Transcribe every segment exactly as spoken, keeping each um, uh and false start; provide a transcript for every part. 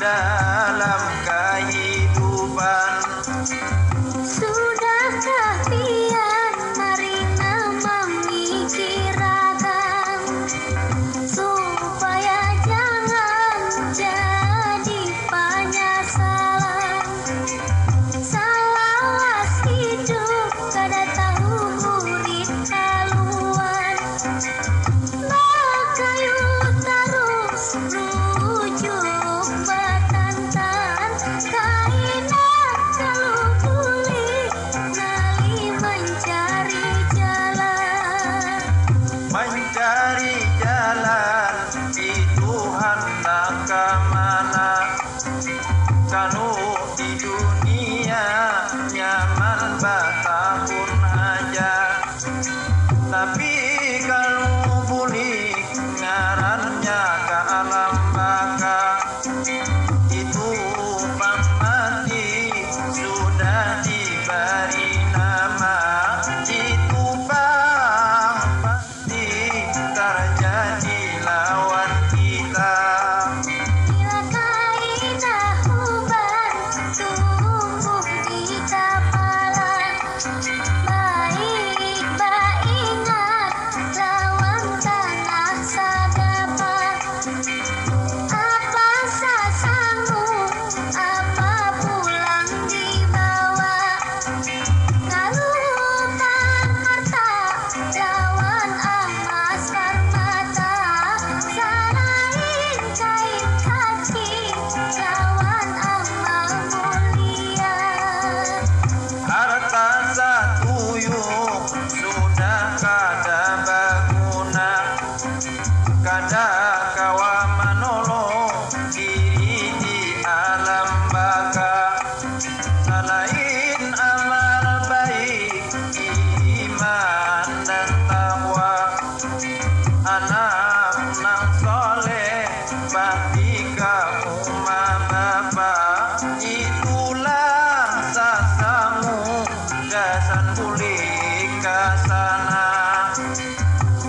dalam kehidupan. Sudahkah pian marina mamikirakan supaya jangan jadi panyasalan? Salawas hidup kada tahu burit haluan. Bakayu tarus rujuk batantan, kaina kalu bulik ngalih mancari jalan. Mancari jalan di Tuhan nang ka mana. Kanu di dunia nyaman batahun haja, tapi kanu bulik ngarannya ka alam baka. Itu pang mati sudah dibari nama, itu pang tarjadi lawan kita. Bila kaina huban tumbuh di kapala, baik baingat lawan tanah sadapa. Apa sasangu, apa pulang dibawa. Kalutan harta lawan amas parmata, salain kain kaki lawan amal mulia. Harta satuyuk sudah kada baguna, kada kawa manolong diri di alam baka. Salain amal baik, iman dan takwa, anak nang soleh, bakti ka uma bapa, itulah sasangu gasan bulik ka sana.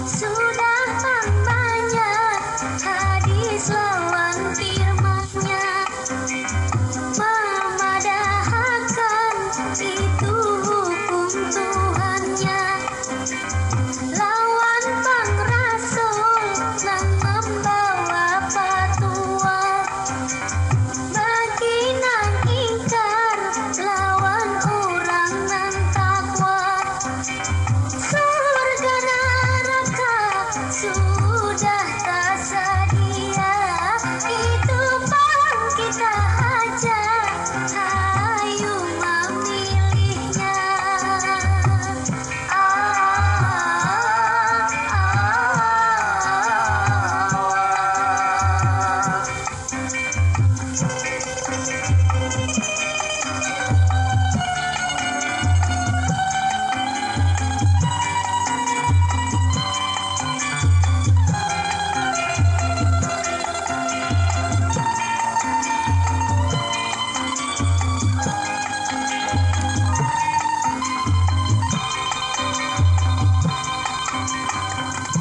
Sudah pang banyak hadis lawan firman-Nya, mamadahakan itu hukum Tuhannya. Lawan pang rasul nang mambawa patua, bagi nang ingkar lawan urang nang takwa. Surga naraka sudah tasadia, itu pang kita haja, hayu mamilihnya. Ah, ah, ah, ah.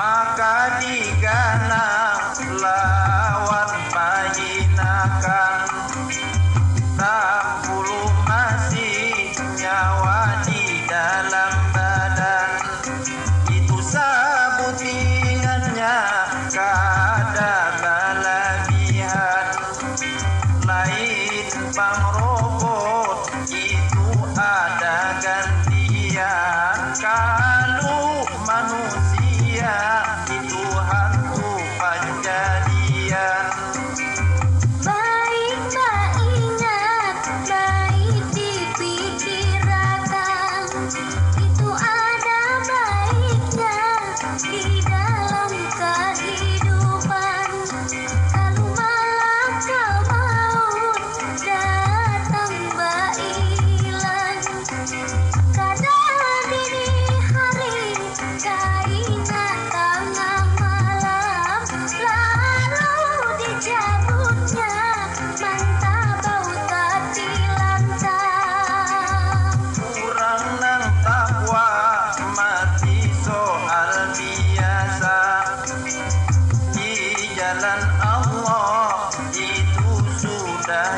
Maka diganal lawan pahinakan, tampulu masih nyawa di dalam badan. Itu sabutingannya kada balabihan, lain pang robot itu ada gantian. Kalu manusia itu hantu panjadian. Baik baingat, baik dipikirakan, itu ada baiknya di dalam kehidupan. Kalu malakal maut datang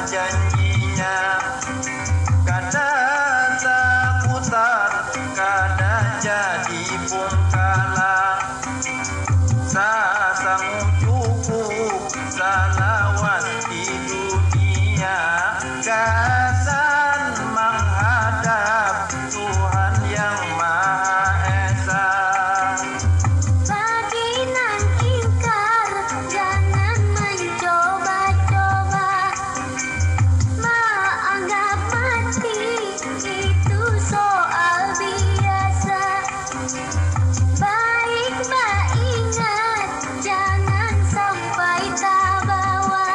Janjinya kada taputar, kada jadi pungkalang. Sasamu cukup salawas di dunia, gasan manghadap Tuhan Yang Maha Esa. Bagi nang ingkar, jangan mencoba-coba maanggap mati, itu soal biasa. Baik baingat, jangan sampai tabawa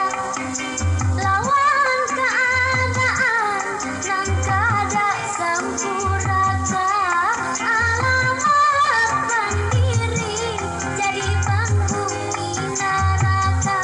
lawan keadaan nang kada sampuraka. Alamatkan diri jadi panghuni naraka.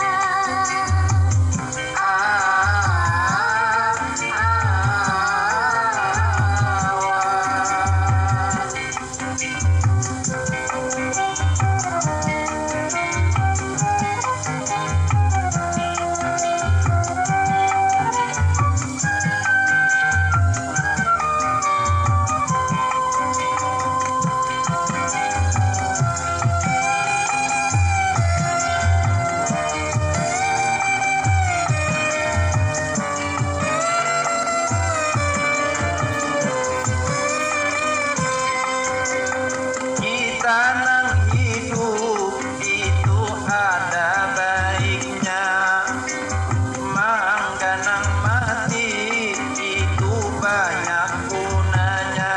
Kita nang hidup itu ada baiknya, mangganang mati itu banyak gunanya.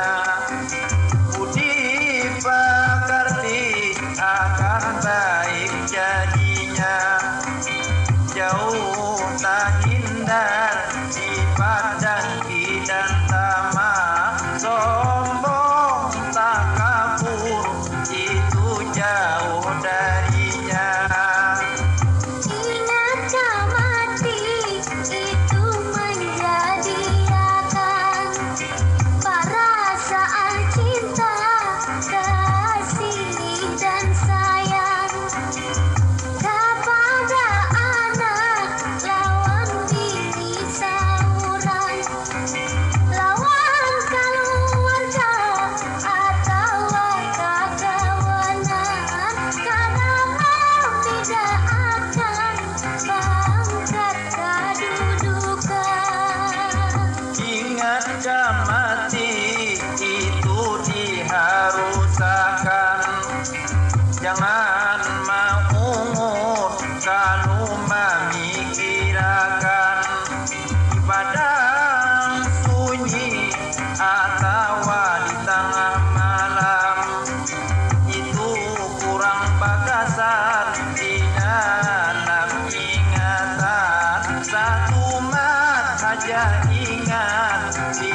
Budi pakarti akan baik jadinya, jauh tahindar di padang dan tamak, sombong takabur itu jauh darinya. Ingat ka mati itu manjadiakan parasaan cinta, kasih dan sayang kapada anak lawan bini sauran. Lawan kaluarga atawa kakawanan, kada mambidaakan pangkat kadudukan. Ingat ka mati itu diharusakan, jangan maungut kalu mamikirakan. Di padang sunyi atawa di tangah malam, itu kurang bagasan di dalam ingatan. Satumat haja ingat, di